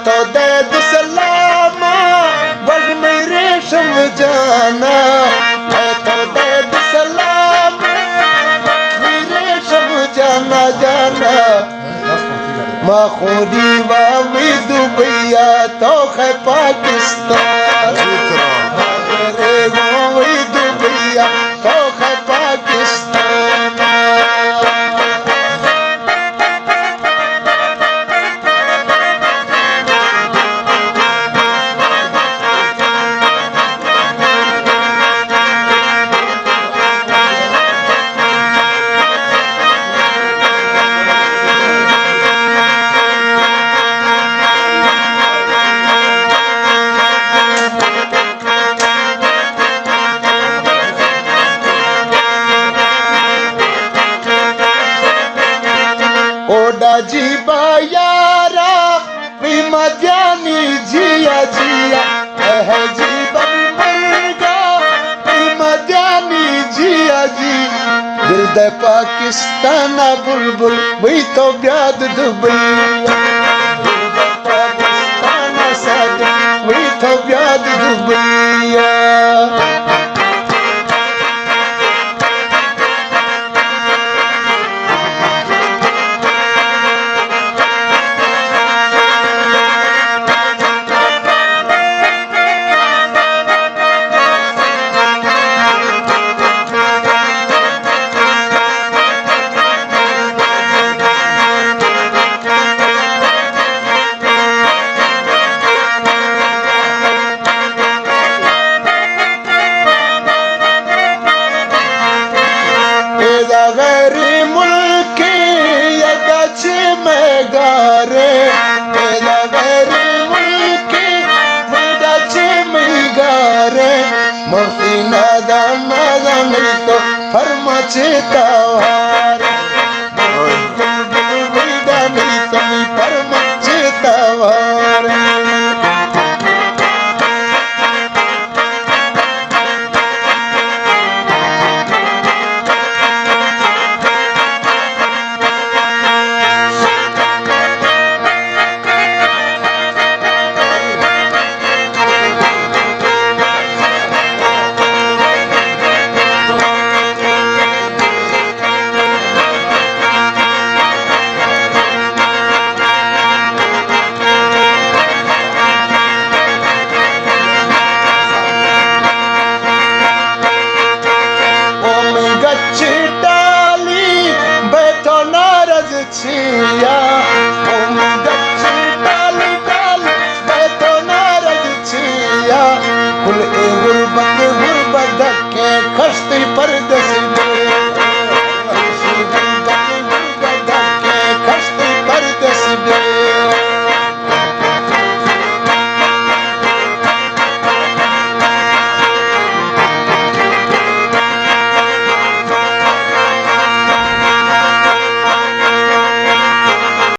تو دے دو سلام، وژ مئی ریشم جانا۔ اے تو دے دو سلام، وژ مئی ریشم جانا، جانا۔ ما خونی وا وی دبیا، تو خے پاکستان۔ رے گو وی دبیا، تو خے پاکستان۔ اوڈا جی با یارا، وی مدیانی جیا جیا، اے جی بن مرگا، وی مدیانی جیا جی۔ دل دے پاکستان بلبل، وی تو بیاد دبیا۔ دل دے پاکستان ساڈ، وی تو بیاد دبیا۔ ادا غیر ملکی، ادا چہ مئے گارے۔ ادا غیر ملکی، ادا چہ مئے گارے۔ مفتی نادان نادان تو فرما چہ توار۔